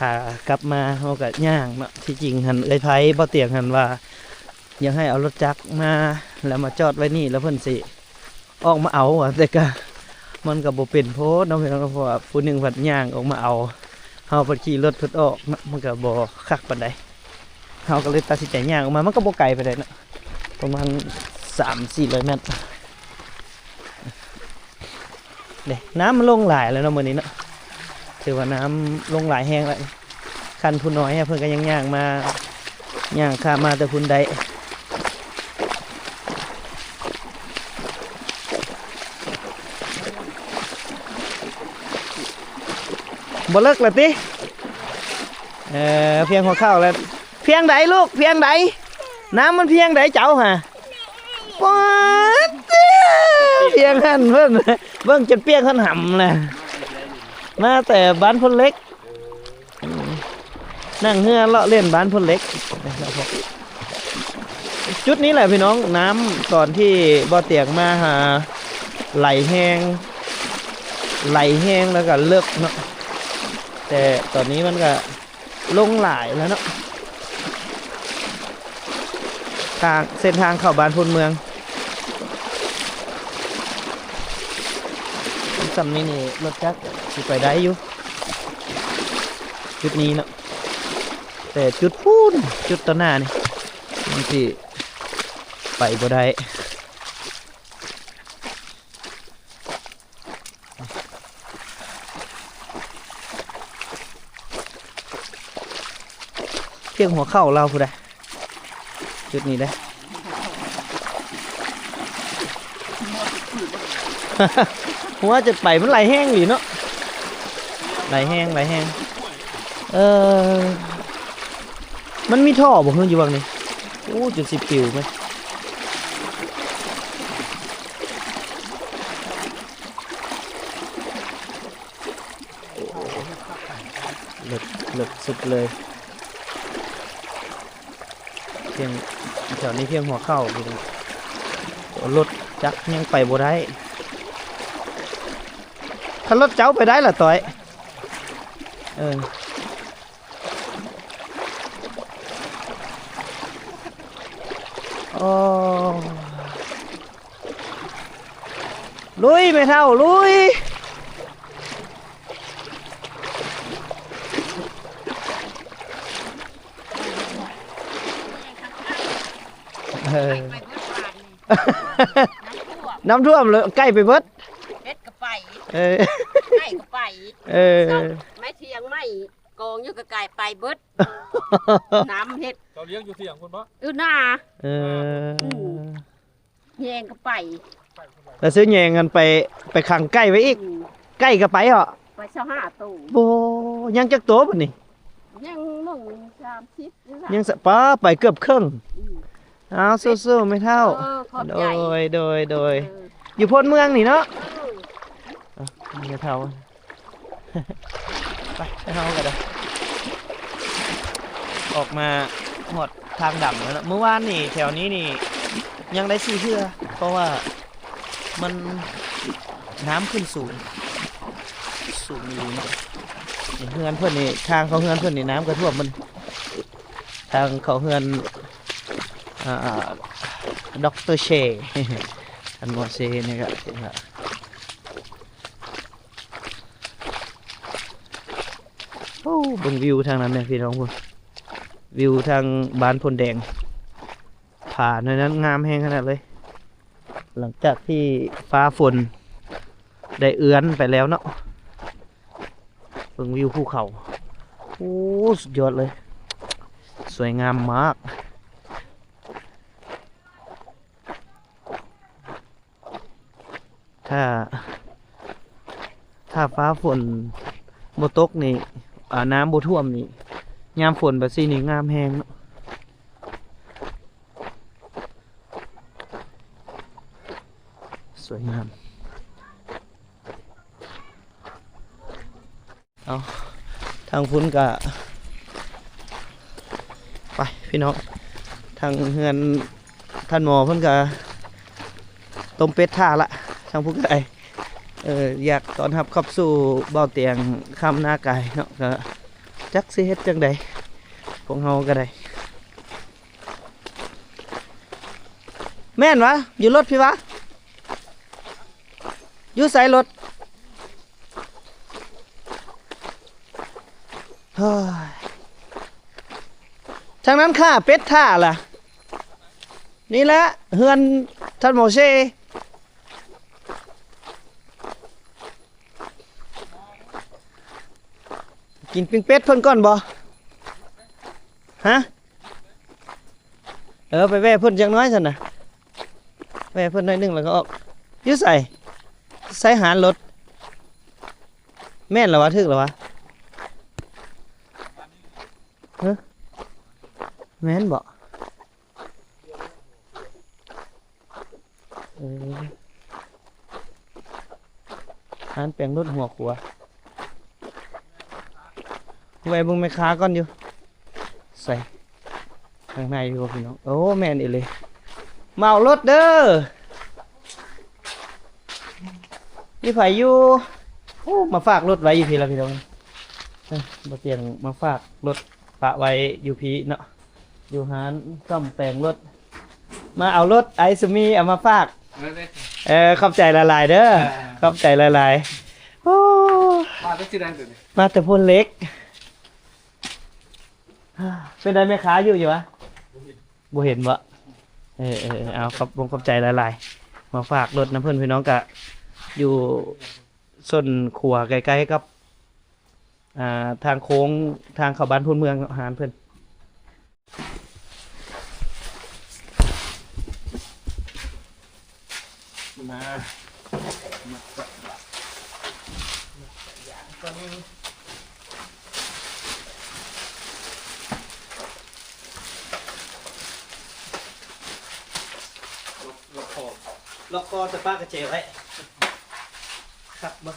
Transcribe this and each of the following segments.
ຂາກັບມາເຮົາກໍຍ່າງເນາະ. ທີ່ຈິງຫັ້ນເອື້ອຍໄພ ບໍ່ຕຽງຫັ້ນວ່າ ຢາກໃຫ້ເອົາລົດຈັກມາ ແລ້ວມາຈອດໄວ້ນີ້ ແລ້ວເພິ່ນຊິອອກມາເອົາ ແຕ່ກະມັນກໍບໍ່ເປັນໂພດເນາະພີ່ນ້ອງ ເພາະວ່າຜູ້ໜຶ່ງພັດຍ່າງອອກມາເອົາ ເຮົາພັດຂີ່ລົດເພິ່ນອອກເນາະ ມັນກໍບໍ່ຄັກປານໃດ. ເຮົາກໍເລີຍຕັດສິນໃຈຍ່າງອອກມາ ມັນກໍບໍ່ໄກປານໃດເນາະ ປະມານສາມສີ່ຮ້ອຍແມັດ. ເດ້ ນ້ຳມັນລົງຫຼາຍແລ້ວເນາະມື້ນີ້ເນາະ ຖືວ່ານ້ຳລົງຫຼາຍແຮງແລ້ວ. ຄັນຜູ້ນ້ອຍເພິ່ນກໍຍັງຍ່າງມາ ຍ່າງຂ້າມມາແຕ່ພຸ້ນໄດ້. ບໍ່ເລິກລະຕິ? ເອີ ພຽງຫົວເຂົ່າແລ້ວ. ພຽງໃດລູກ? ພຽງໃດ? ນ້ຳມັນພຽງໃດເຈົ້າຫະ? ປາດ ພຽງຫັ້ນເພິ່ນ ເບິ່ງຈົນປຽກຫັ້ນຫຳລະ ມາແຕ່ບ້ານໂພນເຫຼັກ ນັ່ງເຮືອເລາະຫຼິ້ນບ້ານໂພນເຫຼັກ. ຈຸດນີ້ແຫຼະພີ່ນ້ອງ ນ້ຳຕອນທີ່ບໍ່ຕຽງມາຫາ ໄຫຼແຮງ ໄຫຼແຮງແລ້ວກໍເລິກເນາະ ແຕ່ຕອນນີ້ມັນກໍ ລົງຫຼາຍແລ້ວເນາະ ທາງ ເສັ້ນທາງເຂົ້າບ້ານໂພນເມືອງ. ສ່ຳນີ້ນີ້ລົດຈັກຊິໄປໄດ້ຢູ່ ຈຸດນີ້ເນາະ ແຕ່ຈຸດພຸ້ນ ຈຸດຕໍ່ໜ້ານີ້ ມັນຊິໄປບໍ່ໄດ້. ພຽງຫົວເຂົ່າລາວພຸ້ນໃດ ຈຸດນີ້ເດ້ ຫົວຈະໄປ ມັນໄຫຼແຮງອີ່ຫຼີເນາະ ໄຫຼແຮງ ໄຫຼແຮງ. ເອີ ມັນມີທໍ່ບໍ່ ຄືຢູ່ຫວ່າງນີ້? ໂອ້ ຈົນຊິປິວໄປ. ເລິກ ເລິກສຸດເລີຍ ພຽງ ແຖວນີ້ພຽງຫົວເຂົ່າ ລົດຈັກຍັງໄປບໍ່ໄດ້ ຄັນລົດເຈົ້າໄປໄດ້ລະຕ້ອຍ ເອີ. ໂອ້ ລຸຍແມ່ເຖົ້າລຸຍ ເອີ ນ້ຳຖ້ວມ ນ້ຳຖ້ວມເລີຍ ໄກ່ໄປເບິດ ເຮັດກໍໄປ ເອີ ໄກ່ກໍໄປ ເອີ ໄມ້ທຽງໄມ້ ກອງຢູ່ກະກາຍໄປເບິດ ນ້ຳເຮັດ ເຈົ້າລ້ຽງຢູ່ຖຽງພຸ້ນບໍ່? ຢູ່ນາ ເອີ ອືມ ແຍງກໍໄປ ແລ້ວຊື້ແຍງຫັ້ນໄປ ໄປຂັງໄກ່ໄວ້ອີກ ອືມ ໄກ່ກໍໄປເຫາະ ໄປຊາວຫ້າໂຕ ໂອ້ ຍັງຈັກໂຕບັດນີ້? ຍັງໜຶ່ງສາມສິບນີ້ລະ ຍັງສະ ປ້າ ໄປເກືອບເຄິ່ງ ອືມ ອ້າວ ສູ້ໆ ແມ່ເຖົ້າ ເອີ ຂອບໃຈ ໂດຍ ໂດຍ ໂດຍ ເອີ ຢູ່ໂພນເມືອງນີ້ເນາະ ເອີ ເອີ ແມ່ເຖົ້າ ໄປ ໄປເຮົາກໍໄດ້ ອອກມາຮອດທາງດຳແລ້ວເນາະ ມື້ວານນີ້ແຖວນີ້ນີ້ຍັງໄດ້ຂີ່ເຮືອ ເພາະວ່າມັນ ນ້ຳຂຶ້ນສູງ ສູງອີ່ຫຼີເນາະ ເຮືອນເພິ່ນນີ້ ທາງເຂົ້າເຮືອນເພິ່ນນີ້ ນ້ຳກໍຖ້ວມມັນ ທາງເຂົ້າເຮືອນ ອ່າ ດອກເຕີເຊ ທ່ານໝໍເຊນີ້ກໍຖືວ່າ ໂອ້ ເບິ່ງວິວທາງນັ້ນແດ່ພີ່ນ້ອງພຸ້ນ ວິວທາງບ້ານໂພນແດງ ຜາໜ້ອຍນັ້ນງາມແຮງຂະໜາດເລີຍ ຫຼັງຈາກທີ່ຟ້າຝົນໄດ້ເອືອນໄປແລ້ວເນາະ. ເບິ່ງວິວພູເຂົາ ໂອ້ ສຸດຍອດເລີຍ ສວຍງາມມາກ. ຖ້າ ຖ້າຟ້າຝົນບໍ່ຕົກນີ້ ອ່າ ນ້ຳບໍ່ຖ້ວມນີ້ ຍາມຝົນແບບຊີ້ນີ້ງາມແຮງເນາະ ສວຍງາມ. ເອົາ ທາງພຸ້ນກະ ໄປພີ່ນ້ອງ ທາງເຮືອນທ່ານໝໍເພິ່ນກະຕົ້ມເປັດຖ້າລະ ທາງພຸ້ນກະໄດ້ ເອີ ຢາກຕ້ອນຮັບເຂົ້າສູ່ບ່າວຕຽງຄຳນາກາຍເນາະ ກະ ຈັກຊິເຮັດຈັ່ງໃດ ພວກເຮົາກໍໄດ້. ແມ່ນຫວາ? ຢູ່ລົດພີ້ຫວາ? ຢູ່ໃສລົດ? ເຮີ້ຍ ທາງນັ້ນຂ້າເປັດຖ້າລະ. ນີ້ແຫຼະເຮືອນທ່ານໝໍເຊ. ກິນປີ້ງເປັດເພິ່ນກ່ອນບໍ່? ຮະ? ເອີ ໄປແວ່ເພິ່ນຈັກໜ້ອຍຊັ້ນນະ ແວ່ເພິ່ນໜ້ອຍໜຶ່ງແລ້ວກໍອອກ. ຢູ່ໃສ? ໃສຫານລົດ. ແມ່ນລະວະ? ຖືກລະວະ? ຮະ? ແມ່ນບໍ່? ເອີ ຮ້ານແປງລົດຫົວຂົວ. ແວ່ເບິ່ງແມ່ຄ້າກ່ອນຢູ່ ໃສ ຂ້າງໃນຢູ່ບໍ່ພີ່ນ້ອງ? ໂອ້ ແມ່ນອີ່ຫຼີ. ເໝົາລົດເດີ. ມີໃຜຢູ່? ໂອ້ ມາຝາກລົດໄວ້ຢູ່ພີ້ລະພີ່ນ້ອງ. ເອີ ບໍ່ຕຽງມາຝາກລົດປະໄວ້ຢູ່ພີ້ເນາະ. ຢູ່ຮ້ານສ້ອມແປງລົດ. ມາເອົາລົດໄອຊູມີເອົາມາຝາກ. ເອີ ຂອບໃຈຫຼາຍໆເດີ. ອ່າ ຂອບໃຈຫຼາຍໆ. ໂອ້ ມາແຕ່ຊິໃດຕົວນີ້? ມາແຕ່ໂພນເຫຼັກ. ເປັນໃດແມ່ຄ້າຢູ່ຢູ່ຫວາ? ບໍ່ເຫັນບໍ່? ເອີໆ ເອົາ ຂອບ ຂອບໃຈຫຼາຍໆ. ມາຝາກລົດນຳເພິ່ນ ພີ່ນ້ອງ ກະຢູ່ ສົ້ນຂົວໃກ້ໆກັບ ອ່າ ທາງໂຄ້ງທາງເຂົ້າບ້ານໂພນເມືອງເນາະ ຮ້ານເພິ່ນ. ມາ ມາ ລັອກ ລັອກຄໍ ລັອກຄໍ ແຕ່ປະກະແຈໄວ້. ຄັກບໍ່?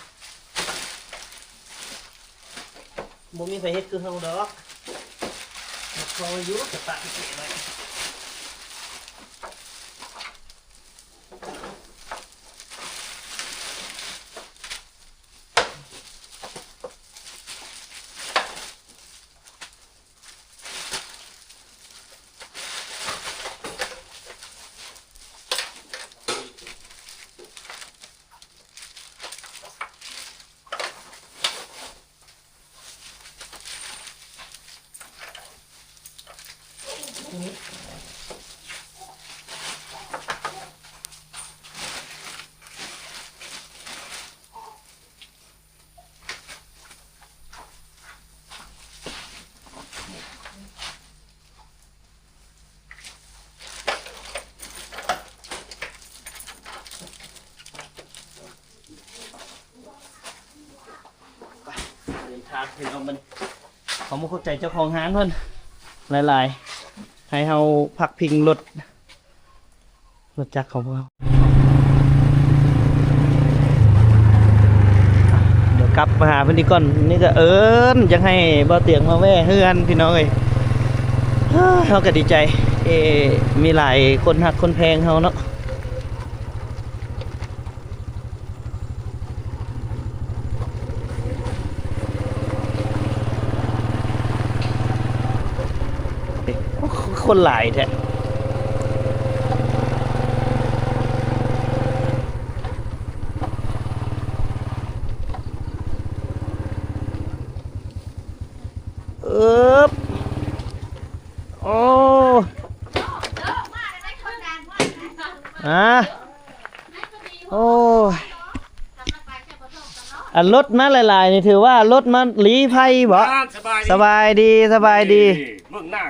ບໍ່ມີໃຜເຮັດຄືເຮົາດອກ. ລັອກຄໍຢູ່ ແຕ່ປະກະແຈໄວ້. ໄປ ເດີນທາງພີ່ນ້ອງ ມັນ ຂອບມຸກຂອບໃຈເຈົ້າຂອງຮ້ານເພິ່ນຫຼາຍໆ ໃຫ້ເຮົາພັກພິງລົດ ລົດຈັກຂອງພວກເຮົາ. ດຽວກັບມາຫາເພິ່ນອີກກ່ອນ. ນີ້ກໍເອີ້ນຢາກໃຫ້ບ່າວຕຽງມາແວ່ເຮືອນ ພີ່ນ້ອງເອີຍ. ເຮົາກໍດີໃຈ ເອີ ມີຫຼາຍຄົນຮັກຄົນແພງເຮົາເນາະ. ຄົນຫຼາຍແທ້. ເອີບ ໂອ້ ອາ ໂອ້ຍ ອັນລົດມາຫຼາຍໆນີ້ ຖືວ່າລົດມາລີ້ໄພບໍ? ອ່າ ສະບາຍດີ ສະບາຍດີ ສະບາຍດີ. ເບິ່ງໜ້າ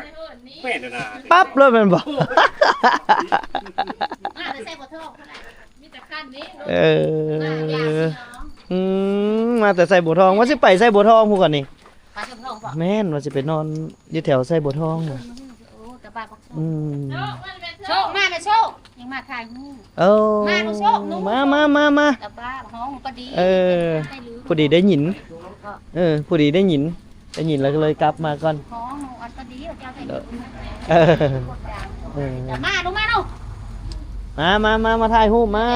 ແມ່ນນະ ປັບໂລດແມ່ນບໍ? ໂອ້ຍ ມາແຕ່ໄຊບົວທອງພຸ້ນນະ ມີແຕ່ຄັນນີ້. ເອີ ມາແຕ່ໄຊບົວທອງ ວ່າຊິໄປໄຊບົວທອງພຸ້ນກ່ອນນີ້. ໄປໄຊບົວທອງບໍ? ແມ່ນ ວ່າຊິໄປນອນຢູ່ແຖວໄຊບົວທອງ. ໂອ້ ຕາບ້າບັກໂຊກ. ອືມ ໂຊກ ມາແມ່ໂຊກ ຍັງມາຖ່າຍຮູບ. ເອີ ມາດູໂຊກ ມາ ມາ ມາ ມາ ຕາບ້າຮ້ອງພໍດີ. ເອີ ພໍດີໄດ້ຍິນ ເອີ ພໍດີໄດ້ຍິນ ໄດ້ຍິນແລ້ວກໍເລີຍກັບມາກ່ອນ. ເອີ ເອີ ມາລູກມາລູກ ມາ ມາ ມາ ມາຖ່າຍຮູບມາ.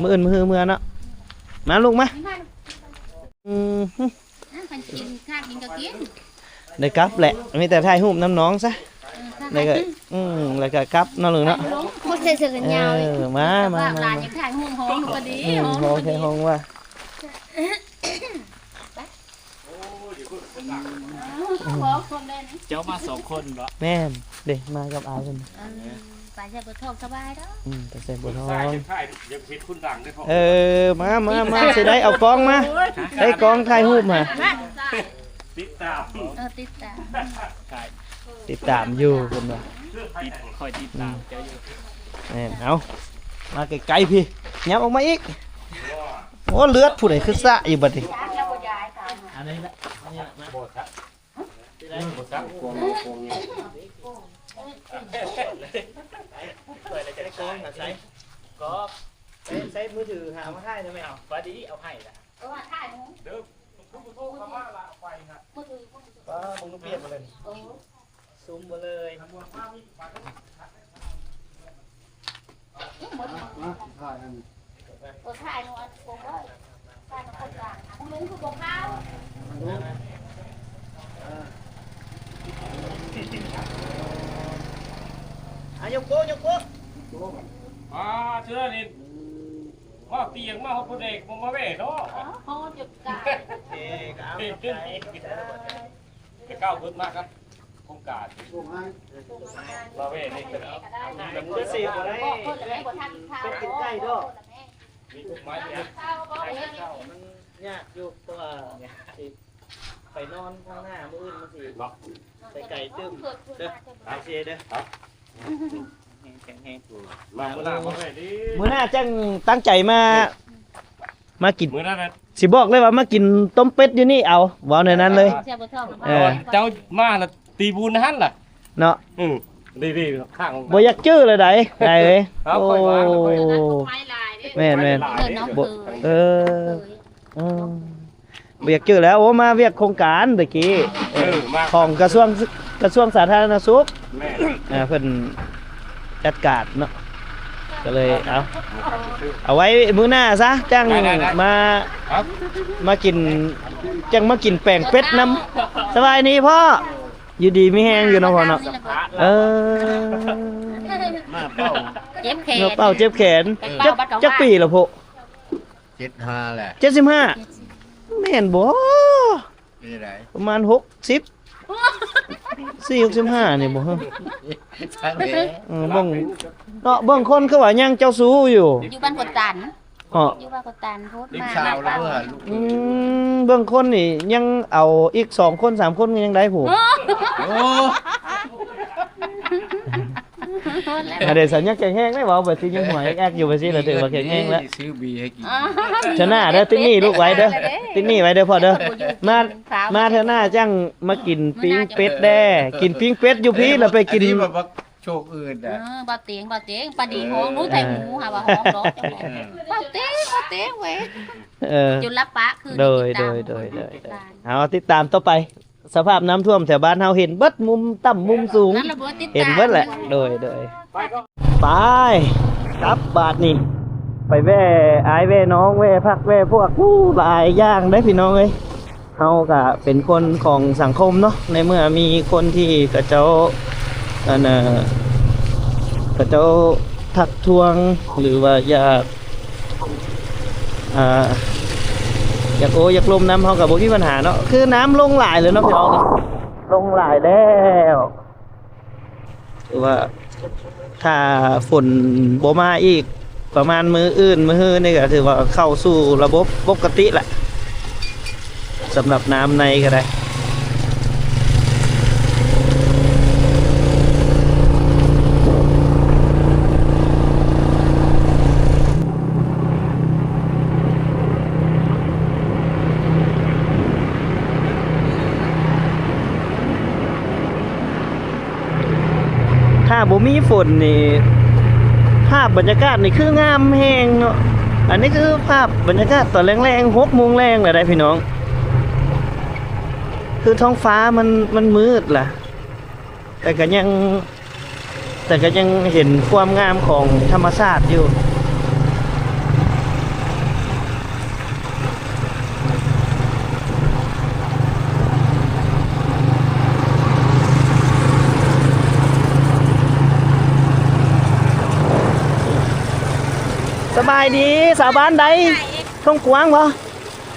ມື້ອື່ນມື້ເມືອເນາະ ມາລູກມາ. ອືມ ກິນ ຖ້າກິນກໍກິນ ໄດ້ກັບແຫຼະ ມີແຕ່ຖ່າຍຮູບນຳນ້ອງຊະ ເອີ ຖ້າ ແລ້ວກໍ ອືມ ແລ້ວກໍກັບເນາະ ລຸງເນາະ ບໍ່ໃສ່ເສື້ອແຂນຍາວ ເອີ ມາ ມາ ມາ ຫຼານຢາກຖ່າຍຮູບ ຮ້ອງກໍດີ ອືມ ຮ້ອງແທ້ ຮ້ອງວ່າ ເຈົ້າມາສອງຄົນບໍ່? ແມ່ນເດ້ ມາກັບອ້າຍເພິ່ນ ເອີ ໄປໃສ່ບົວທອງສະບາຍດອກ ອືມ ໄປໃສ່ບົວທອງ ຢາກເຮັດຄົນດັງເດ້ພໍ່ ເອີ ມາ ມາ ມາ ຊິໄດ້ເອົາກ້ອງມາ ໄດ້ກ້ອງຖ່າຍຮູບມາ ຕິດຕາມ ເອີ ຕິດຕາມ ຕິດຕາມຢູ່ເພິ່ນວ່າ ຕິດ ຂ້ອຍຕິດຕາມເຈົ້າຢູ່ ແມ່ນ ເອົາ ມາໃກ້ໆ ພີ້ ຫຍັບອອກມາອີກ ໂອ້ ເລືອດຜູ້ໃດຄືສະຢູ່ບັດນີ້ ອັນນີ້ແຫຼະ ອັນນີ້ແຫຼະ ມາ ບໍ່ຊະ ບໍ່ຊະ ໃຊ້ກ້ອງນະ ໃຊ້ ກໍໃຊ້ ໃຊ້ມືຖືຫາມາຖ່າຍໄດ້ໄໝ? ເອົາ ພໍດີເອົາໃຫ້ລະ ເອີ ຖ່າຍຮູບ ເດີ ປ້າ ເບິ່ງລູກປຽກມາເລີຍ ເອີ ຊູມມາເລີຍ ມາ ມາ ຖ່າຍອັນ ເອີ ຖ່າຍໜູອັນໂກງເອີຍ ຖ່າຍນຳຄົນກາງ ລຸງຄືບໍ່ເຂົ້າ ອາ ຍົກໂປ້ ຍົກໂປ້ ອ່າ ເທື່ອນີ້ ມາຕຽງມາຮອດຜູ້ເດັກບໍ່ມາແວ່ເນາະ ເອີ ຮອດຢູ່ກາຍ ເອີ ກໍເອົາ ຂອບໃຈ ແຕ່ເກົ່າເພິ່ນມາກັບໂຄງການ ມາແວ່ນີ້ກໍໄດ້ ເພິ່ນຊິບໍ່ໄດ້ ເພິ່ນໄດ້ບໍ່ທັນກິນເຂົ້າ ເພິ່ນກິນໄກ່ດອກ ມີທຸກໄມ້ ມັນຍາກຢູ່ ເພາະວ່າຊິໄປນອນທາງໜ້າມື້ອື່ນມັນຊິ ເນາະ ໄປໄກຕື່ມເດີ ໄປເຊເດີ ແຂງແຮງ ມາມື້ໜ້າ ມື້ໜ້າຈັ່ງຕັ້ງໃຈມາ ມາກິນ ມື້ນັ້ນນະ ຊິບອກເລີຍວ່າມາກິນຕົ້ມເປັດຢູ່ນີ້ ເອົາ ເວົ້າແນວນັ້ນເລີຍ ເອີ ເຈົ້າມາລະຕີບຸນຫັ້ນລະເນາະ ອືມ ດີໆ ຂ້າງ ບໍ່ຢາກຈື່ລະໃດ ໄດ້ເອີຍ ເອົາ ໂອ້ ຂ້ອຍວ່າ ແມ່ນໆ ເອີ ບໍ່ ເອີ ເອີ ບໍ່ຢາກຈື່ແລ້ວ ໂອ້ ມາວຽກໂຄງການຕະກີ້ ເອີ ເອີ ມາ ຂອງກະຊວງ ກະຊວງສາທາລະນະສຸກ ແມ່ນ ອ່າ ເພິ່ນຈັດການເນາະ ກໍເລີຍເອົາ ເອົາໄວ້ມື້ໜ້າຊະ ຈັ່ງ ໄດ້ໆໆ ມາ ມາກິນ ຈັ່ງມາກິນແປງເປັດນຳ ສະບາຍດີພໍ່ ຢູ່ດີມີແຮງຢູ່ເນາະພໍ່ເນາະ ເອີ ມາເປົ່າ ເຈັບແຂນ ມາເປົ່າເຈັບແຂນ ເອີ ຈັກ ຈັກປີລະພໍ່? ເຈັດສິບຫ້າແຫຼະ ເຈັດສິບຫ້າ ແມ່ນບໍ່? ເປັນຈັ່ງໃດ? ປະມານຫົກສິບ ສີ່ ຫົກສິບຫ້ານີ້ບໍ່? ເອີ ເບິ່ງເນາະ ເບິ່ງຄົນຄືວ່າຍັງເຈົ້າຊູ້ຢູ່ ຢູ່ບ້ານກົດຕັນ ເນາະ ຢູ່ບ້ານກົດຕັນໂພດມາ ລູກສາວລະເບິ່ງ ອືມ ເບິ່ງຄົນນີ້ຍັງເອົາອີກສອງຄົນສາມຄົນກໍຍັງໄດ້ພຸ້ນ ໂອ້ ໂອ້ ອັນເດ ສັນຍັງແຂງແຮງໄດ້ ເວົ້າໄປຊິຍັງຫົວແອກໆຢູ່ ໄປຊິລະຖືວ່າແຂງແຮງແລ້ວ ຊື້ບີໃຫ້ກິນ ເທື່ອໜ້າເດີ ຕິດໜີ້ລູກໄວ້ເດີ ຕິດໜີ້ໄວ້ເດີພໍ່ເດີ ມາ ມາເທື່ອໜ້າຈັ່ງມາກິນປີ້ງເປັດແດ່ ກິນປີ້ງເປັດຢູ່ພີ້ ແລ້ວໄປກິນ ໂຊກອື່ນນະ ເອີ ບ່າວເຕງ ບ່າວເຕງ ປາດີຮ້ອງ ເອີ ໜູໄທຫູຫາວ່າຮ້ອງດອກ ເອີ ເຈົ້າຂອງ ເອີ ບ່າວເຕງ ບ່າວເຕງເວີຍ ເອີ ຈົນລະປະຄື ໂດຍ ໂດຍ ໂດຍ ໂດຍ ເອົາ ຕິດຕາມຕໍ່ໄປ ສະພາບນ້ຳຖ້ວມແຖວບ້ານເຮົາເຫັນເບິດ ມຸມຕ່ຳມຸມສູງ ເຫັນເບິດແຫຼະ ໂດຍ ໂດຍ ໄປ ກັບບາດນີ້ ໄປແວ່ອ້າຍແວ່ນ້ອງ ແວ່ພັກແວ່ພວກ ໂອ້ ຫຼາຍຢ່າງເດ້ພີ່ນ້ອງເອີຍ ເຮົາກະເປັນຄົນຂອງສັງຄົມເນາະ ໃນເມື່ອມີຄົນທີ່ເຂົາເຈົ້າ ອັນ ເອີ ເຂົາເຈົ້າທັກທ້ວງ ຫຼືວ່າຢາກ ອ່າ ຢາກໂອ້ຢາກລົມນຳ ເຮົາກໍບໍ່ມີບັນຫາເນາະ ຄືນ້ຳລົງຫຼາຍແລ້ວເນາະພີ່ນ້ອງເນາະ ລົງຫຼາຍແລ້ວ ຖືວ່າຖ້າຝົນບໍ່ມາອີກ ປະມານມື້ອື່ນມື້ຮືນີ້ກໍຖືວ່າເຂົ້າສູ່ລະບົບປົກກະຕິແຫຼະ ສຳລັບນ້ຳໃນກໍໄດ້ ຖ້າບໍ່ມີຝົນນີ້ ພາບບັນຍາກາດນີ້ຄືງາມແຮງເນາະ ອັນນີ້ຄືພາບບັນຍາກາດຕອນແລງໆ ຫົກໂມງແລງແລ້ວໄດ໋ພີ່ນ້ອງ ຄືທ້ອງຟ້າມັນ ມັນມືດລະ ແຕ່ກໍຍັງ ແຕ່ກໍຍັງເຫັນຄວາມງາມຂອງທຳມະຊາດຢູ່. ສະບາຍດີ ສາວບ້ານໃດ? ທົ່ງກວາງບໍ່?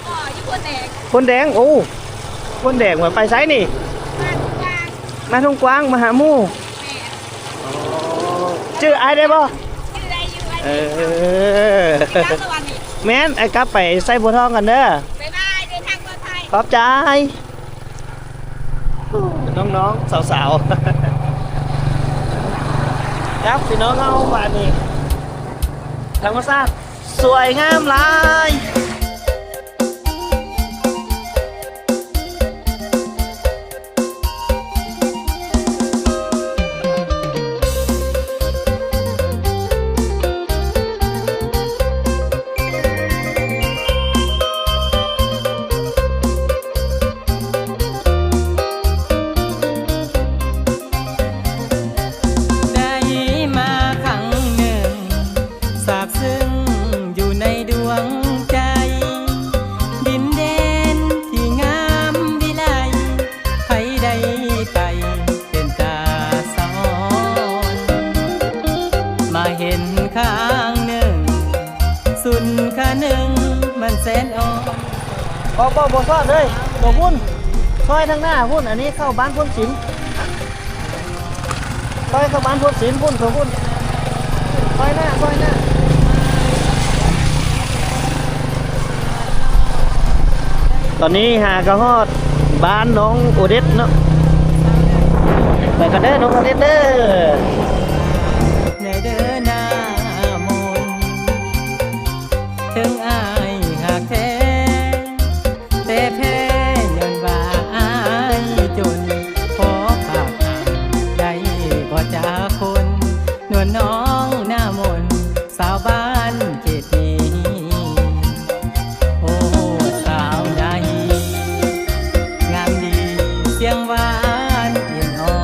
ບໍ່ ຢູ່ໂພນແດງ. ໂພນແດງ ໂອ້ ໂພນແດງ ວ່າໄປໃສນີ້? ມາທົ່ງກວາງ ມາທົ່ງກວາງ ມາຫາໝູ່. ແມ່ນ. ອໍ ຈື່ອ້າຍໄດ້ບໍ່? ຈື່ໄດ້ຢູ່. ເອີ ແມ່ນ ອ້າຍກັບໄປໄຊບົວທອງກ່ອນເດີ. ບາຍບາຍ ເດີນທາງປອດໄພ. ຂອບໃຈ. ນ້ອງໆ ສາວໆ ຄັບ ພີ່ນ້ອງເຮົາ ບາດນີ້ ທຳມະຊາດສວຍງາມຫຼາຍ. ໄດ້ມາຄັ້ງໜຶ່ງ ຊາບຊຶ້ງຢູ່ໃນດວງໃຈ ດິນແດນທີ່ງາມວິໄລ ໃຜໄດ້ໄປເປັນຕາສະອອນ ມາເຫັນຄັ້ງໜຶ່ງ ສຸນຄະນຶງມັນແສນອ່ອນ. ອອກບໍ່ ບໍ່ຊອດເລີຍ ຕົວພຸ້ນ ຊອຍທາງໜ້າພຸ້ນ ອັນນີ້ເຂົ້າບ້ານໂພນສິນ. ຊອຍເຂົ້າບ້ານໂພນສິນພຸ້ນ ເຂົ້າພຸ້ນ ຊອຍໜ້າ ຊອຍໜ້າ. ຕອນນີ້ຫາກໍຮອດບ້ານນ້ອງໂອເດັດເນາະ ໄປກັນເດີນ້ອງໂອເດັດເດີ. ແນ່ເດີໜ້າມົນ ເຖິງອ້າຍຮັກແທ້ ແຕ່ແພ້ຍ້ອນວ່າອ້າຍຈົນ ຂໍຝາກໄດ້ບໍ່ຈັກຄົນ ນວນນ້ອງໜ້າມົນ ສາວບ້ານເຂດນີ້. ໂອ້ ສາວໜ້າຮີ ງາມດີ ສຽງຫວານເຢັນອ່ອ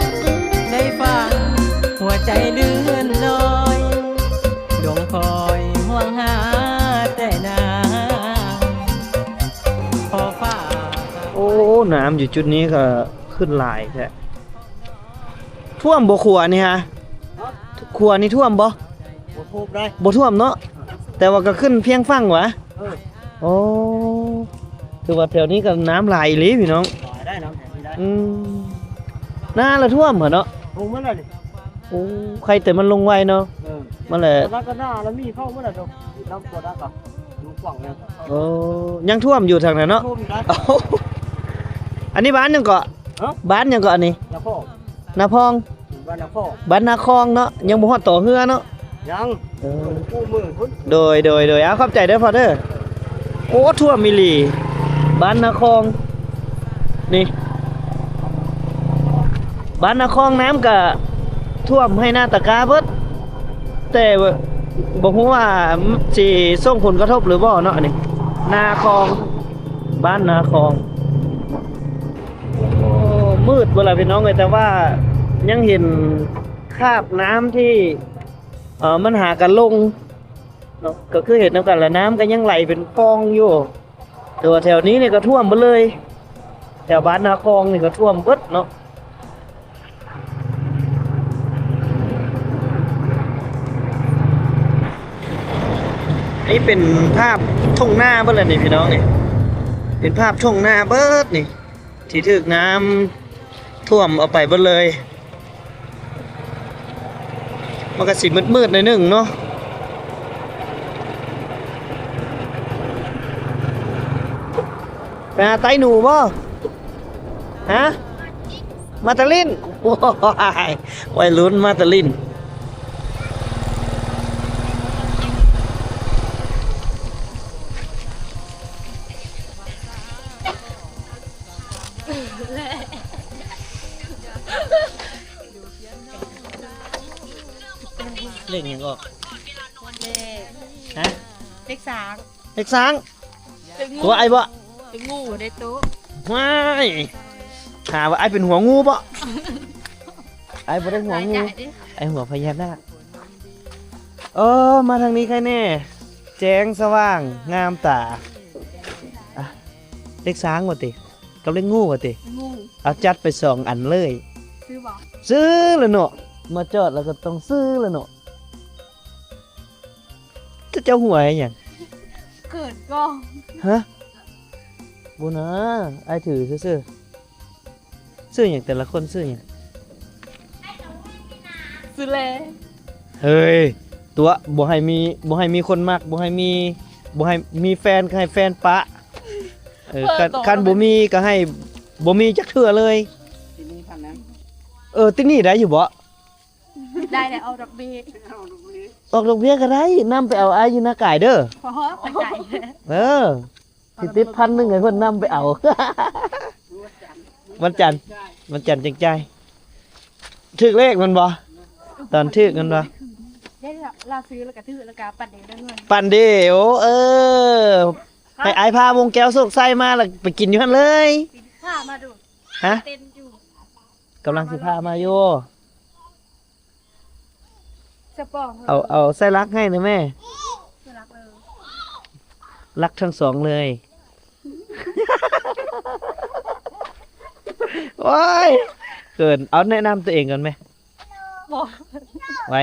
ນ ໄດ້ຟັງຫົວໃຈເລື່ອນລອຍ ດົງຄອຍຫ່ວງຫາແຕ່ນາງ ຂໍຝາກ. ໂອ້ ນ້ຳຢູ່ຈຸດນີ້ກໍຂຶ້ນຫຼາຍແທ້. ຖ້ວມບໍ່ຂົວນີ້ຮະ? ຂົວນີ້ຖ້ວມບໍ່? ບໍ່ຖ້ວມໄດ໋ ບໍ່ຖ້ວມເນາະ ແຕ່ວ່າກໍຂຶ້ນພຽງຝັ່ງຫວາ? ເອີ ໂອ້ ຖືວ່າແຖວນີ້ກໍນ້ຳຫຼາຍອີ່ຫຼີພີ່ນ້ອງ ຫຼາຍໄດ໋ ນ້ຳແຖວນີ້ໄດ໋. ອືມ ນາລະຖ້ວມຫະເນາະ ລົງມາແລ້ວນີ້. ໂອ້ ໃຄແຕ່ມັນລົງໄວເນາະ. ເອີ ມາແລ້ວ ນາລະມີເຂົ້າມາແລ້ວ ນ້ຳບໍ່ດັກ ໂອ້ ຍັງຖ້ວມຢູ່ທາງນັ້ນເນາະ. ອັນນີ້ບ້ານຫຍັງເກາະ? ຮະ? ບ້ານຫຍັງເກາະອັນນີ້? ນາພອງ ນາພອງ ບ້ານນາຄອງ ບ້ານນາຄອງເນາະ ຍັງບໍ່ຮອດຕໍ່ເຮືອເນາະ. ຍັງ ເອີ ໂດຍ ໂດຍ ໂດຍ ເອົາ ຂອບໃຈເດີພໍ່ເດີ. ໂອ້ ຖ້ວມອີ່ຫຼີ ບ້ານນາຄອງນີ້ ບ້ານນາຄອງ ນ້ຳກະຖ້ວມໄຮ່ນາຕາກາເບິດ ແຕ່ບໍ່ຮູ້ວ່າຊິສົ່ງຜົນກະທົບຫຼືບໍ່ເນາະ. ອັນນີ້ນາຄອງ ບ້ານນາຄອງ. ໂອ້ ມືດເບິດລະພີ່ນ້ອງເອີຍ ແຕ່ວ່າຍັງເຫັນຄາບນ້ຳທີ່ ເອີ ມັນຫາກັນລົງເນາະ ກໍຄືເຫັນນຳກັນລະ ນ້ຳກໍຍັງໄຫຼເປັນປ່ອງຢູ່. ແຕ່ວ່າແຖວນີ້ນີ້ກໍຖ້ວມເບິດເລີຍ ແຖວບ້ານນາຄອງນີ້ກໍຖ້ວມເບິດເນາະ. ນີ້ເປັນພາບທົ່ງນາເບິດລະນີ້ພີ່ນ້ອງນີ້ ເປັນພາບທົ່ງນາເບິດນີ້ ທີ່ຖືກນ້ຳຖ້ວມເອົາໄປເບິດເລີຍ. ມັນກໍຊິມືດໆໜ້ອຍໜຶ່ງເນາະ. ໄປຫາໄຕ້ໜູບໍ່? ຮະ? ມາຕາຫຼິ້ນ? ໂອ້ຍ ໄວລຸ້ນມາຕາຫຼິ້ນ. ເລກຫຍັງອອກ? ເລກ ຮະ? ເລກຊ້າງ ເລກຊ້າງ. ເລກງູ ຕົວອ້າຍບໍ່? ເລກງູ ໄດ້ໂຕ. ວ້າຍ ຫາວ່າອ້າຍເປັນຫົວງູບໍ່? ອ້າຍບໍ່ໄດ້ຫົວງູ ອ້າຍຫົວພະຍານາກ. ເອີ ມາທາງນີ້ໃຄແນ່ ແຈ້ງສະຫວ່າງງາມຕາ. ອະ ເລກຊ້າງວ່າຕິ ກັບເລກງູວ່າຕິ? ງູ. ເອົາ ຈັດໄປສອງອັນເລີຍ. ຊື້ບໍ່? ຊື້ລະເນາະ ມາຈອດແລ້ວກໍຕ້ອງຊື້ລະເນາະ. ເຈົ້າຫົວໃຫ້ຫຍັງ? ເກີດກ່ອນ. ຮະ? ບໍ່ນາ, ອ້າຍຖືຊື່ໆ. ຊື່ຫຍັງ? ແຕ່ລະຄົນຊື່ຫຍັງ? ຊື່ແລ. ເຮີ້ຍ ຕົວະ ບໍ່ໃຫ້ມີ ບໍ່ໃຫ້ມີຄົນມັກ ບໍ່ໃຫ້ມີ ບໍ່ໃຫ້ມີແຟນ ກໍໃຫ້ແຟນປະ. ເອີ ເອີ ຄັນ ຄັນບໍ່ມີກໍໃຫ້ບໍ່ມີຈັກເທື່ອເລີຍ. ຕິດໜີ້ພັນນະ. ເອີ ຕິດໜີ້ໄດ້ຢູ່ບໍ່? ໄດ້ແລ້ວ ອອກດອກເບ້ຍ. ອອກດອກເບ້ຍກໍໄດ້. ນຳໄປເອົາອ້າຍຢູ່ນາກາຍເດີ. ພໍ ໄປໄກ. ເອີ ຊິຕິດພັນໜຶ່ງໃຫ້ເພິ່ນນຳໄປເອົາ. ວັນຈັນ ວັນຈັນຈັ່ງຈ່າຍ. ຖືກເລກແມ່ນບໍ່? ຕອນຖືກແມ່ນບໍ່? ໄດ້ລະ ລາວຊື້ແລ້ວກໍຖືກ ແລ້ວກໍປັນເດເດີເງິນ. ປັນເດ. ໂອ້ ເອີ ໃຫ້ອ້າຍພາວົງແກ້ວໂຊກໄຊມາ ແລ້ວໄປກິນຢູ່ຫັ້ນເລີຍ. ພາມາດູ. ຮະ? ເຕັ້ນຢູ່. ກຳລັງຊິພາມາຢູ່. ສະປອງ ເອົາ ເອົາໃສ່ຫຼັກໃຫ້ແດ່ແມ່. ໃສ່ຫຼັກເລີຍ. ຫຼັກທັງສອງເລີຍ. ໂອ້ຍ ເກີນ. ເອົາແນະນຳຕົວເອງກ່ອນແມ່. ບໍ່ ໄວ້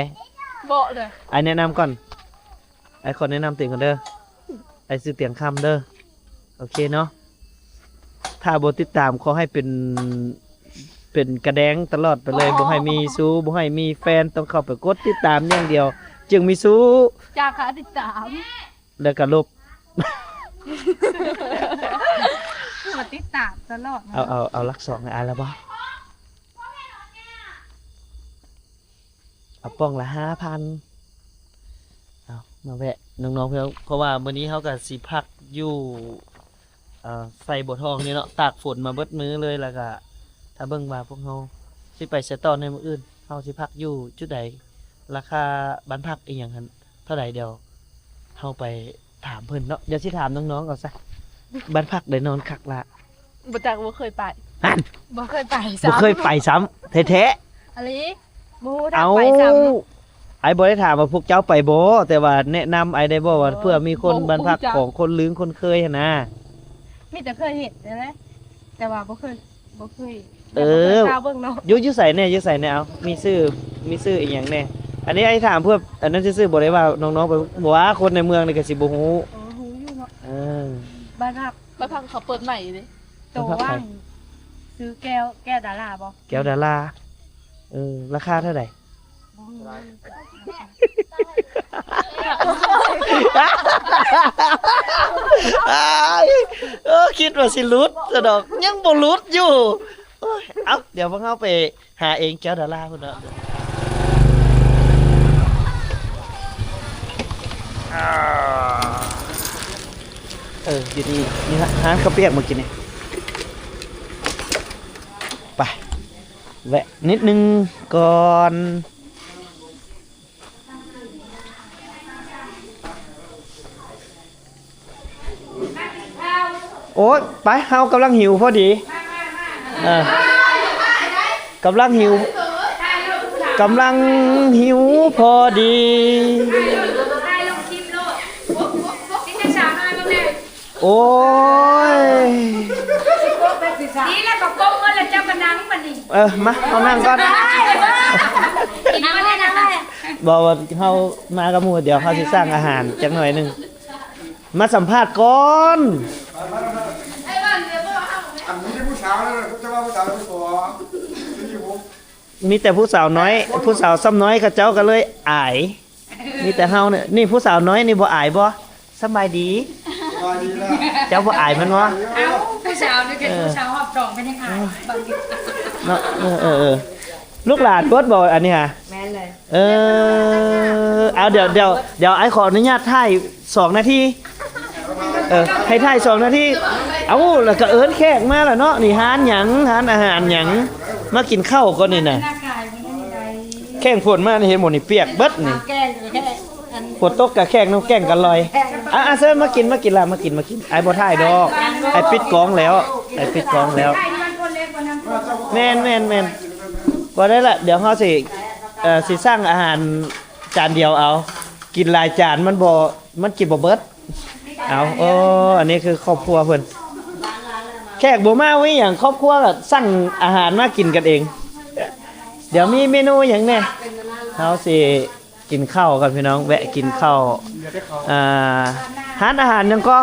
ບໍ່ເລີຍ. ອ້າຍແນະນຳກ່ອນ. ອ້າຍຂໍແນະນຳຕົວເອງກ່ອນເດີ. ອ້າຍຊື່ຕຽງຄຳເດີ. ໂອເຄເນາະ. ຖ້າບໍ່ຕິດຕາມ ຂໍໃຫ້ເປັນ ເປັນກະແດງຕະຫຼອດໄປເລີຍ. ບໍ່ໃຫ້ມີຊູ້ ບໍ່ໃຫ້ມີແຟນ. ຕ້ອງເຂົ້າໄປກົດຕິດຕາມຢ່າງດຽວ ຈຶ່ງມີຊູ້. ຈາກຄ່າຕິດຕາມ ແລ້ວກໍລົບ. ມາຕິດຕາມຕະຫຼອດນະ. ເອົາ ເອົາ ເອົາຫຼັກສອງໃຫ້ອ້າຍແລ້ວບໍ່? ເອົາປ່ອງລະຫ້າພັນ. ເອົາ ມາແວະນ້ອງໆ ເພື່ອ ເພາະວ່າມື້ນີ້ເຮົາກໍຊິພັກຢູ່ ເອີ ໄຟບົວທອງນີ້ເນາະ, ຕາກຝົນມາເບິດມື້ເລີຍ. ແລ້ວກໍຖ້າເບິ່ງວ່າພວກເຮົາຊິໄປໃສຕໍ່ໃນມື້ອື່ນ, ເຮົາຊິພັກຢູ່ຈຸດໃດ, ລາຄາບ້ານພັກອີ່ຫຍັງຫັ້ນເທົ່າໃດ, ດຽວເຮົາໄປ ຖາມເພິ່ນເນາະ. ດຽວຊິຖາມນ້ອງໆ ເອົາຊະ, ບ້ານພັກໄດ້ນອນຄັກລະ? ບໍ່ຈັກ, ບໍ່ເຄີຍໄປ. ຫັ້ນ ບໍ່ເຄີຍໄປຊ້ຳ. ບໍ່ເຄີຍໄປຊ້ຳແທ້ໆ. ອີ່ຫຼີ? ບໍ່ຮູ້ ເອົ້າ ໄປຊ້ຳ. ອ້າຍບໍ່ໄດ້ຖາມວ່າພວກເຈົ້າໄປບໍ່, ແຕ່ວ່າແນະນຳອ້າຍໄດ້ບໍ່ວ່າ ເອີ ເພື່ອມີຄົນ ບໍ່ ບໍ່ ບ້ານພັກ ບໍ່ຮູ້ຈັກ ຂອງຄົນລຶ້ງຄົນເຄີຍຫັ້ນນະ. ມີແຕ່ເຄີຍເຫັນຫັ້ນແຫຼະ ແຕ່ວ່າບໍ່ເຄີຍ ບໍ່ເຄີຍ ເອີ ແບບບໍ່ເຄີຍພາເບິ່ງເນາະ. ຢູ່ ຢູ່ໃສແດ່? ຢູ່ໃສແດ່? ເອົາ ມີຊື່ ມີຊື່ອີ່ຫຍັງແດ່? ອັນນີ້ອ້າຍຖາມເພື່ອອັນນັ້ນຊື່ໆ, ບໍ່ໄດ້ວ່ານ້ອງໆ ໄປ ບໍ່ວ່າຄົນໃນເມືອງນີ້ກໍຊິບໍ່ຮູ້. ເອີ ຮູ້ຢູ່ເນາະ. ເອີ ບ້ານພັກ ບ້ານພັກເຂົາເປີດໃໝ່ເດ້. ໂຕວ່າງ ຊື່ແກ້ວ ແກ້ວດາລາບໍ່? ແກ້ວດາລາ. ເອີ ລາຄາເທົ່າໃດ? ບໍ່ຮູ້. ເອີ ຄິດວ່າຊິຫຼຸດຊະດອກ, ຍັງບໍ່ຫຼຸດຢູ່. ໂອ້ຍ ເອົ້າ ດຽວພວກເຮົາໄປຫາເອງແກ້ວດາລາພຸ້ນເນາະ. ເອີ ຢູ່ນີ້ ນີ້ຮ້ານເຂົ້າປຽກມື້ກີ້ນີ້. ໄປ ແວະນິດໜຶ່ງກ່ອນ. ໂອ້ຍ ໄປ ເຮົາກຳລັງຫິວພໍດີ. ເອີ ກຳລັງຫິວ ກຳລັງຫິວພໍດີ. ໂອ້ຍ ນີ້ແຫຼະກໍກົບເໝິດແລ້ວ ເຈົ້າກໍນັ່ງບັດນີ້. ເອີ ມາ ເຮົານັ່ງກ່ອນ. ນັ່ງໄວ້ ນັ່ງໄວ້. ບໍ່ ວ່າເຮົາມາກັບໝູ່ ດຽວເຮົາຊິສັ່ງອາຫານຈັກໜ້ອຍໜຶ່ງ. ມາສຳພາດກ່ອນ. ອັນນີ້ຜູ້ສາວນະ ເຈົ້າວ່າຜູ້ສາວຜູ້ສອງ ມີແຕ່ຜູ້ສາວນ້ອຍ ຜູ້ສາວຊ້ຳນ້ອຍ ເຂົາເຈົ້າກໍເລີຍອາຍ. ມີແຕ່ເຮົານີ້ ນີ້ຜູ້ສາວນ້ອຍນີ້ບໍ່ອາຍບໍ່? ສະບາຍດີ. ສະບາຍດີລະ. ເຈົ້າບໍ່ອາຍແມ່ນບໍ່? ເອົ້າ ຜູ້ສາວນີ້ເປັນ ເອີ ຜູ້ສາວຮອບສອງເປັນຫຍັງອາຍ? ເນາະ ເອີ ເອີ ເອີ ລູກຫຼານເບິດບໍ່ອັນນີ້ຫະ? ແມ່ນເລີຍ. ເອີ ເອົາ ດຽວ ດຽວ ດຽວອ້າຍຂໍອະນຸຍາດຖ່າຍສອງນາທີ. ເອີ ໃຫ້ຖ່າຍສອງນາທີ. ເອົາ ແລ້ວກໍເອີ້ນແຂກມາລະເນາະ. ນີ້ຮ້ານຫຍັງ? ຮ້ານອາຫານຫຍັງ? ມາກິນເຂົ້າກ່ອນນີ້ນະ. ແຂ້ງຝົນມານີ້ ເຫັນບໍ່ນີ້ ປຽກເບິດນີ້. ແຂ້ງ ແຂ້ງ ຝົນຕົກກະແຂ້ງ ນ້ຳແຂ້ງກະລອຍ. ອ່າ ອ່າ ເຊີນ ມາກິນ ມາກິນລະ ມາກິນ ມາກິນ. ອ້າຍບໍ່ຖ່າຍດອກ ອ້າຍປິດກ້ອງແລ້ວ ອ້າຍປິດກ້ອງແລ້ວ. ແມ່ນ ແມ່ນ ແມ່ນ. ບໍ່ໄດ້ລະ ດຽວເຮົາຊິ ເອີ ຊິສັ່ງອາຫານຈານດຽວເອົາ. ກິນຫຼາຍຈານມັນບໍ່ ມັນກິນບໍ່ເບິດ. ເອົາ ໂອ້ ອັນນີ້ຄືຄອບຄົວເພິ່ນ ແຂກບໍ່ມາ ມີຫຍັງ ຄອບຄົວກໍສັ່ງອາຫານມາກິນກັນເອງ. ດຽວມີເມນູຫຍັງແດ່ ເຮົາຊິ ກິນເຂົ້າກ່ອນພີ່ນ້ອງ ແວະກິນເຂົ້າ ອ່າ ຮ້ານອາຫານຫຍັງກໍ? ໝ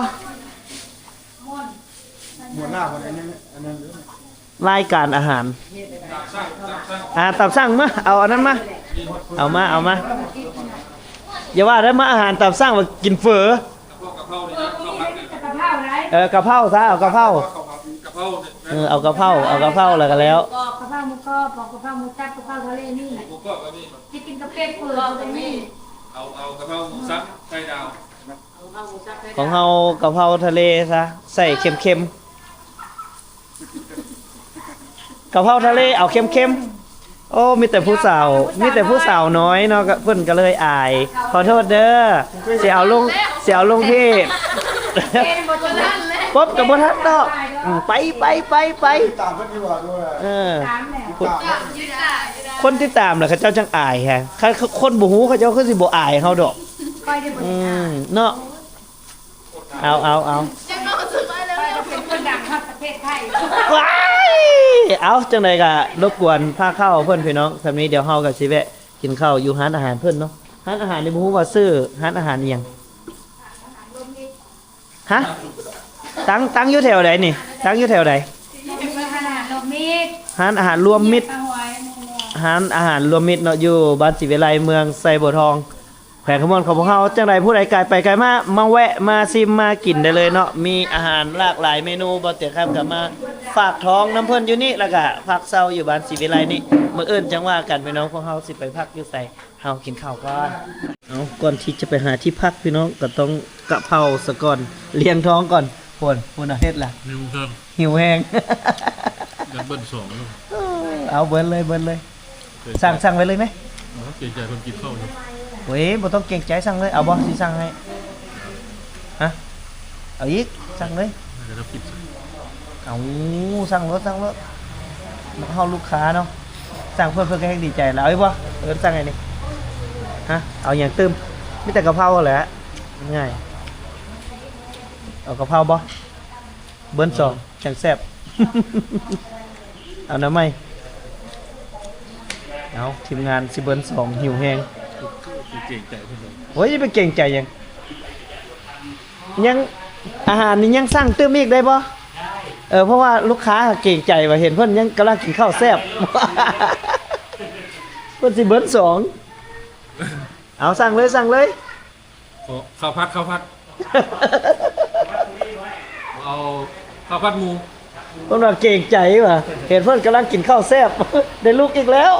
ວດລາວ ອັນນັ້ນ ອັນນັ້ນ ລາຍການອາຫານ ອ່າ ຕາມສັ່ງ ມາ ເອົາອັນນັ້ນມາ ເອົາມາ ເອົາມາ ຢ່າວ່າແຕ່ມາອາຫານຕາມສັ່ງ ວ່າກິນເຝີ. ເອີ ກະເພົາຊະ ເອົາກະເພົາ ກະເພົາ ເອີ ເອົາກະເພົາ ເອົາກະເພົາແລ້ວກໍແລ້ວ ກະເພົາໝູກອບ ກະເພົາໝູສັບ ກະເພົາທະເລມີ ໝູກອບກໍມີ ຊິກິນກັບເປັດເປີດກໍມີ ເອົາ ເອົາກະເພົາໝູສັບໄຂ່ດາວ ຂອງເຮົາກະເພົາທະເລຊະ ໃສ່ເຄັມໆ. ກະເພົາທະເລເອົາເຄັມໆ. ໂອ້ ມີແຕ່ຜູ້ສາວ ມີແຕ່ຜູ້ສາວນ້ອຍເນາະ ກະ ເພິ່ນກະເລີຍອາຍ ຂໍໂທດເດີ ຊິເອົາລົງ ຊິເອົາລົງເພຈ ປົບກະບໍ່ທັນດອກ ອືມ ໄປ ໄປ ໄປ ໄປ ເອີ ຄົນຕິດຕາມລະ ເຂົາເຈົ້າຈັ່ງອາຍແຮງ ຄັນຄົນບໍ່ຮູ້ ເຂົາເຈົ້າຄືຊິບໍ່ອາຍເຮົາດອກ ອືມ ເນາະ. ເອົາ ເອົາ ເອົາ ເປັນຄົນດັງຮອດປະເທດໄທ ວ້າຍ ເອົາ ຈັ່ງໃດກະລົບກວນພາເຂົ້າເພິ່ນພີ່ນ້ອງ ສ່ຳນີ້ດຽວເຮົາກະຊິແວະກິນເຂົ້າຢູ່ຮ້ານອາຫານເພິ່ນເນາະ ຮ້ານອາຫານນີ້ບໍ່ຮູ້ວ່າຊື່ຮ້ານອາຫານອີ່ຫຍັງ ຮະ ຕັ້ງ ຕັ້ງຢູ່ແຖວໃດນີ້ ຕັ້ງຢູ່ແຖວໃດ? ຮ້ານອາຫານລວມມິດ ຮ້ານອາຫານລວມມິດ ຮ້ານອາຫານລວມມິດເນາະ ຢູ່ບ້ານສີວິໄລ ເມືອງໄຊບົວທອງ ແຂວງຄຳມ່ວນຂອງພວກເຮົາ ຈັ່ງໃດຜູ້ໃດກາຍໄປກາຍມາ ມາແວະມາຊິມມາກິນໄດ້ເລີຍເນາະ ມີອາຫານຫຼາກຫຼາຍເມນູ ບ່າວຕຽງຄຳກະມາຝາກທ້ອງນຳເພິ່ນຢູ່ນີ້ ແລ້ວກະພັກເຊົາຢູ່ບ້ານສີວິໄລນີ້ ມື້ອື່ນຈັ່ງວ່າກັນພີ່ນ້ອງ ພວກເຮົາຊິໄປພັກຢູ່ໃສ ເຮົາກິນເຂົ້າກ່ອນ ເອົາ ກ່ອນທີ່ຈະໄປຫາທີ່ພັກພີ່ນ້ອງ ກະຕ້ອງກະເພົາສາກ່ອນ ລ້ຽງທ້ອງກ່ອນ ພຸ້ນ ພຸ້ນເຮັດລະ ຫິວແຮງ ຫິວແຮງ ເບິດສອງ ເອົາ ເບິດເລີຍ ເບິດເລີຍ ສັ່ງ ສັ່ງໄວ້ເລີຍແມ ເກງໃຈເພິ່ນກິນເຂົ້າຢູ່ ໂອ້ຍ ບໍ່ຕ້ອງເກງໃຈ ສັ່ງເລີຍ ເອົາບໍ່ ຊິສັ່ງໃຫ້ ຮະ ເອົາອີກ ສັ່ງເລີຍ ເອົາ ສັ່ງໂລດ ສັ່ງໂລດ ເຮົາລູກຄ້າເນາະ ສັ່ງເພິ່ນ ເພິ່ນກະແຮງດີໃຈລະ ເອົາອີກບໍ່ ເອີ ສັ່ງໃຫ້ນີ້ ຮະ ເອົາຫຍັງຕື່ມ ມີແຕ່ກະເພົາຫັ້ນແຫຼະ ງ່າຍ ເອົາກະເພົາບໍ່? ເບິດສອງ ຈັ່ງແຊບ ເອົາໜ້າໄມ້ ເອົາ ທີມງານຊິເບິດສອງ ຫິວແຮງ ເກງໃຈເພິ່ນ ໂອ້ຍ ຢ່າໄປເກງໃຈຫຍັງ ຍັງ ອາຫານນີ້ຍັງສັ່ງຕື່ມອີກໄດ້ບໍ່? ເອີ ເພາະວ່າລູກຄ້າເກງໃຈວ່າເຫັນເພິ່ນຍັງກຳລັງກິນເຂົ້າແຊບ ເພິ່ນຊິເບິດສອງ ເອົາ ສັ່ງເລີຍ ສັ່ງເລີຍ. ຂໍເຂົ້າຜັດ ເຂົ້າຜັດ ເອົາເຂົ້າຜັດໝູ ເພິ່ນວ່າເກງໃຈວ່າ ເຫັນເພິ່ນກຳລັງກິນເຂົ້າແຊບ ໄດ້ລຸກອີກແລ້ວ.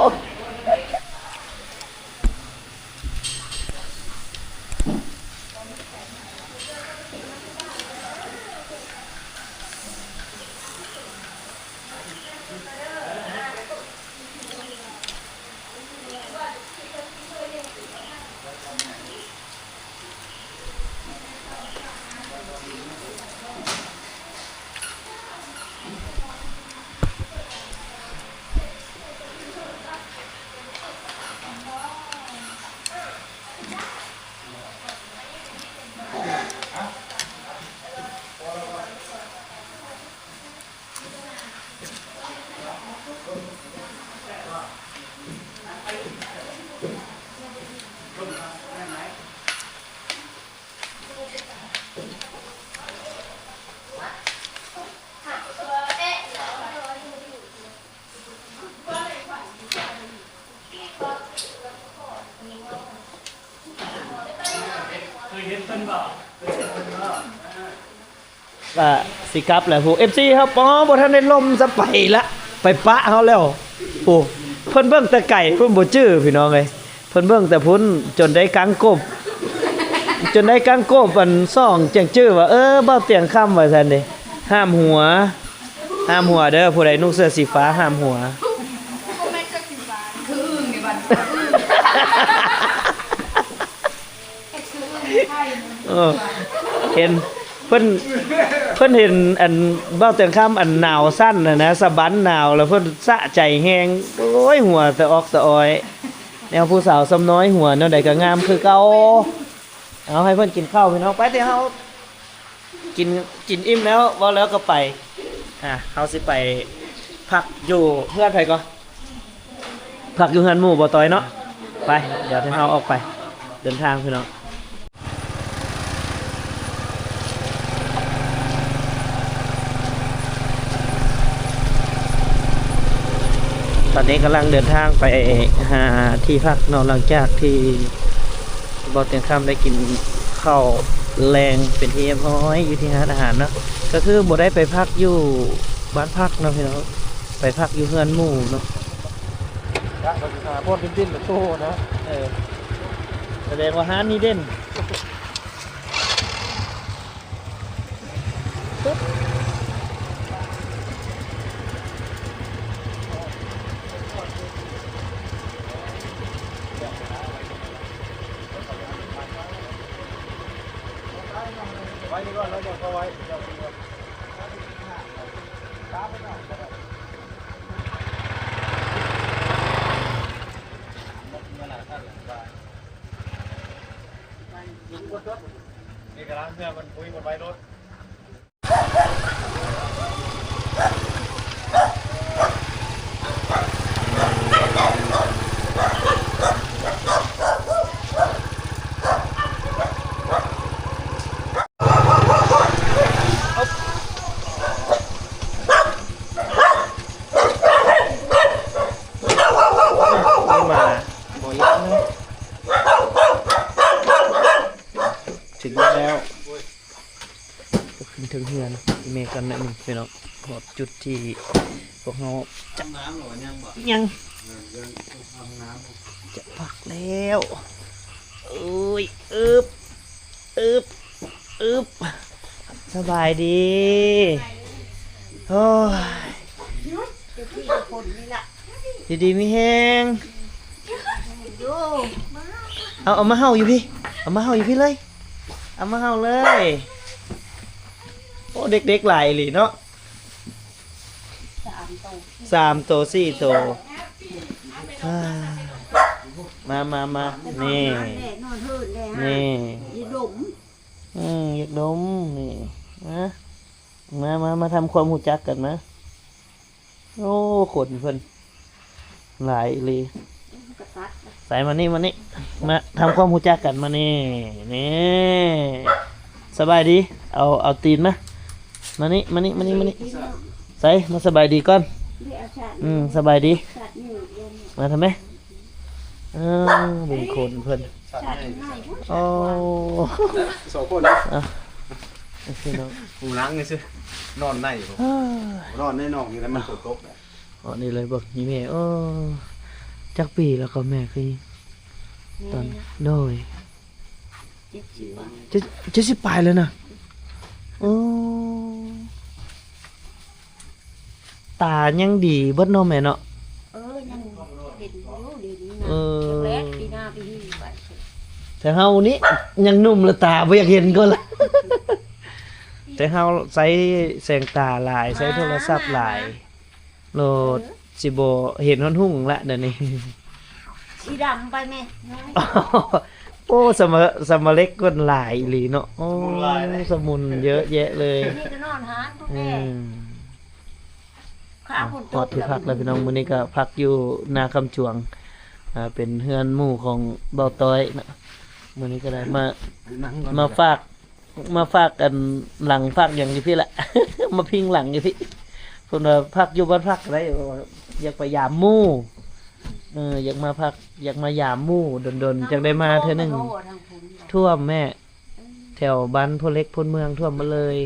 ເຄີຍເຫັນເພິ່ນບໍ່? ກະຊິກັບແລ້ວ ຜູ້ ເອັຟຊີ ເຮົາ ອໍ ບໍ່ທັນໄດ້ລົມຊະ ໄປລະ ໄປປະເຮົາແລ້ວ ໂອ້ ເພິ່ນເບິ່ງແຕ່ໄກພຸ້ນ ບໍ່ຈື່ພີ່ນ້ອງເອີຍ ເພິ່ນເບິ່ງແຕ່ພຸ້ນ ຈົນໄດ້ກາງກົບ ຈົນໄດ້ກາງກົບ ອັນ ສອງ ຈັ່ງຈື່ວ່າ ເອີ ບ່າວຕຽງຄຳ ວ່າຊັ້ນເດ້ ຫ້າມຫົວ ຫ້າມຫົວເດີ ຜູ້ໃດນຸ່ງເສື້ອສີຟ້າຫ້າມຫົວ ຄືອຶ່ງນີ້ບັດນີ້ ເອີ ເຫັນ ເພິ່ນ ເພິ່ນເຫັນອັນບ່າວຕຽງຄຳອັນໜາວສັ່ນຫັ້ນນະ ສະບັນໜາວ ແລ້ວເພິ່ນສະໃຈແຮງ ໂອ້ຍ ຫົວສະອອກສະອອຍ ແນວຜູ້ສາວຊຳນ້ອຍຫົວແນວໃດກະງາມຄືເກົ່າ. ເອົາ ໃຫ້ເພິ່ນກິນເຂົ້າພີ່ນ້ອງ ໄປ ແຕ່ເຮົາກິນ ກິນອີ່ມແລ້ວ ເວົ້າແລ້ວກະໄປ ອ່າ ເຮົາຊິໄປພັກຢູ່ເຮືອນໃຜກໍ? ພັກຢູ່ເຮືອນໝູ່ບໍ່ຕ້ອຍເນາະ ໄປ ດຽວເຮົາອອກໄປ. ເດີນທາງພີ່ນ້ອງ. ຕອນນີ້ກຳລັງເດີນທາງໄປຫາທີ່ພັກເນາະ ຫຼັງຈາກທີ່ບ່າວຕຽງຄຳໄດ້ກິນເຂົ້າແລງເປັນທີ່ຮຽບຮ້ອຍຢູ່ທີ່ຮ້ານອາຫານເນາະ ກໍຄືບໍ່ໄດ້ໄປພັກຢູ່ບ້ານພັກເນາະພີ່ນ້ອງ ໄປພັກຢູ່ເຮືອນໝູ່ເນາະ. ກະວ່າຊິຫາບ່ອນດິ້ນໆ ໂຊນະ ເອີ ສະແດງວ່າຮ້ານນີ້ເດັ່ນ. ນີ້ກະລ້າງເຮືອມັນປຸ້ຍໝົດໄວ້ໂລດ. ເຖິງແລ້ວ ຂຶ້ນເທິງເຮືອນແມ່ກັນໜ້ອຍໜຶ່ງພີ່ນ້ອງ ຮອດຈຸດທີ່ພວກເຮົາຈະ ອາບນ້ຳແລ້ວຍັງບໍ່? ຍັງ ເອີ ຍັງ ອາບນ້ຳ ຈະພັກແລ້ວ. ເອີຍ ອຶບ ອຶບ ອຶບ ສະບາຍດີ. ໂອ້ຍ ຢູ່ທີ່ຄົນນີ້ລະ ຢູ່ດີມີແຮງ. ເອົາ ເອົາມາເຫົ່າຢູ່ພີ້ ເອົາມາເຫົ່າຢູ່ພີ້ເລີຍ ເອົາມາເຫົ່າເລີຍ. ໂອ້ ເດັກໆຫຼາຍອີ່ຫຼີເນາະ ສາມໂຕ ສາມໂຕ ສີ່ໂຕ. ອ່າ ມາ ມາ ມາ ນີ້ ນອນເຮືອນແດ່ ນີ້ ຢາກດົມ ອືມ ຢາກດົມ ນີ້ ມາ ມາ ມາ ມາທຳຄວາມຮູ້ຈັກກັນ ມາ. ໂອ້ ຄົນເພິ່ນຫຼາຍອີ່ຫຼີ. ໃສ່ມານີ້ ມານີ້ ມາທຳຄວາມຮູ້ຈັກກັນ ມານີ້ ນີ້ ສະບາຍດີ. ເອົາ ເອົາຕີນມາ ມານີ້ ມານີ້ ມານີ້ ມານີ້. ໃສ່ ມາສະບາຍດີກ່ອນ. ອືມ ສະບາຍດີ ມາທຳໄມ? ເອີ ເບິ່ງຄົນເພິ່ນ ໂອ້ ສອງຄົນ ອ່ະ ພີ່ນ້ອງ ຫູຫຼັງຊື່ ນອນໃນ ນອນໃນນອກນີ້ແຫຼະ ມັນຝົນຕົກ. ເອາະ ນີ້ເລີຍ ເບິ່ງອີ່ແມ່ ເອີ ຈັກປີແລ້ວກໍແມ່ ຄືຕອນ ແມ່ນ ໂດຍ ເຈັດສິບປາຍ ເຈັດ ເຈັດສິບປາຍແລ້ວນະ. ໂອ້ ຕາຍັງດີເບິດເນາະແມ່ເນາະ. ເອີ ຍັງເຫັນຢູ່ ດຽວນີ້ນະ ເອີ ແລກປີໜ້າປີນີ້ໄປ. ແຕ່ເຮົານີ້ຍັງໜຸ່ມລະ ຕາບໍ່ຢາກເຫັນກ່ອນລະ ແຕ່ເຮົາໃຊ້ແສງຕາຫຼາຍ ໃຊ້ໂທລະສັບຫຼາຍ. ໂລດ ເອີ ຊິບໍ່ເຫັນຮອດຮຸ່ງລະດຽວນີ້ ສີດຳໄປແມ່. ໂອ້ ສະມາ ສະມາເລັກເພິ່ນຫຼາຍອີ່ຫຼີເນາະ. ໂອ້ ສະໝຸນເຍີະແຍະເລີຍ. ນີ້ກໍນອນຫານພຸ້ນແຫຼະ. ອືມ ຮອດທີ່ພັກແລ້ວພີ່ນ້ອງ. ມື້ນີ້ກໍພັກຢູ່ນາຄຳຈວງ ອ່າ ເປັນເຮືອນໝູ່ຂອງບ່າວຕ້ອຍເນາະ. ມື້ນີ້ກໍໄດ້ມາ ມາຝາກ ມາຝາກອັນຫຼັງຝາກຫຍັງຢູ່ພີ້ລະ ມາພິງຫຼັງຢູ່ພີ້. ເພິ່ນວ່າພັກຢູ່ບ້ານພັກໄດ້ ຢາກໄປຢາມໝູ່ ເອີ ຢາກມາພັກ ຢາກມາຢາມໝູ່ດົນໆ ຈັ່ງໄດ້ມາເທື່ອໜຶ່ງ. ຖ້ວມແມ່ ແຖວບ້ານໂພເລັກໂພນເມືອງ ຖ້ວມໝົດເລີຍ.